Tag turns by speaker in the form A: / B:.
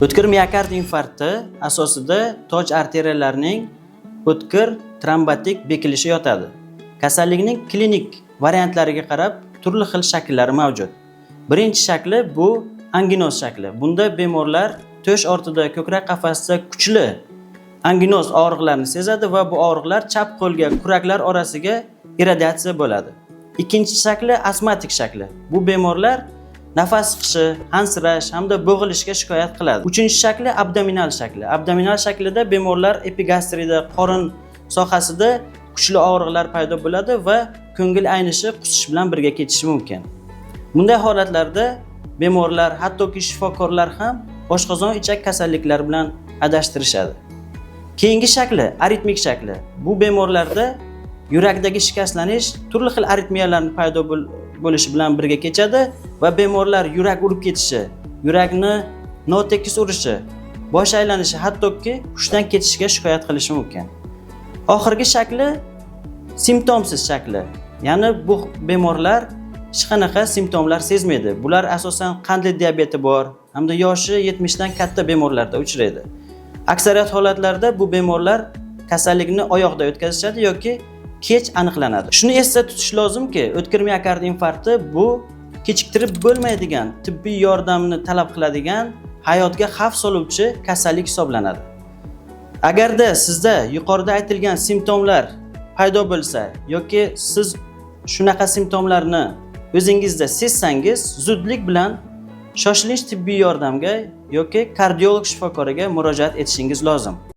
A: O'tkir miokard infarkti asosida toj arteriyalarining o'tkir trombotik bekilishi yotadi. Kasallikning klinik variantlariga qarab turli xil shakllari mavjud. Birinchi shakli bu anginoz shakli. Bunda bemorlar to'sh ortida, ko'krak qafasida kuchli anginoz og'riqlarni sezadi va bu og'riqlar chap qo'lga, kuraklar orasiga irradiatsiya bo'ladi. Ikkinchi shakli astmatik shakli. Bu bemorlar nafas siqishi, hansirash hamda bo'g'ilishga shikoyat qiladi. Uchinchi shakli abdominal shakli. Abdominal shaklida bemorlar epigastrida, qorin sohasida kuchli og'riqlar paydo bo'ladi va ko'ngil aynishi, qusish bilan birga ketishi mumkin. Bunday holatlarda bemorlar, hattoki shifokorlar ham oshqozon ichak kasalliklari bilan adashtirishadi. Keyingi shakli aritmik shakli. Bu bemorlarda yurakdagi shikastlanish turli xil aritmiyalarni paydo bo'lishi bilan birga kechadi va bemorlar yurak urib ketishi, yurakni notekis urishi, bosh aylanishi, hattoki hushdan ketishiga shikoyat qilishi mumkin. Oxirgi shakli simptomsiz shakli. Ya'ni bu bemorlar hech qanaqa simptomlar sezmaydi. Bular asosan qandli diabeti bor hamda yoshi 70 dan katta bemorlarda uchraydi. Aksariyat holatlarda bu bemorlar kasallikni oyoqda o'tkazishadi yoki kech aniqlanadi. Shuni esda tutish lozimki, o'tkir miokard infarkti bu kechiktirib bo'lmaydigan tibbiy yordamni talab qiladigan, hayotga xavf soluvchi kasallik hisoblanadi. Agarda sizda yuqorida aytilgan simptomlar paydo bo'lsa yoki siz shunaqa simptomlarni o'zingizda sezsangiz, zudlik bilan shoshilinch tibbiy yordamga yoki kardiolog shifokoriga murojaat etishingiz lozim.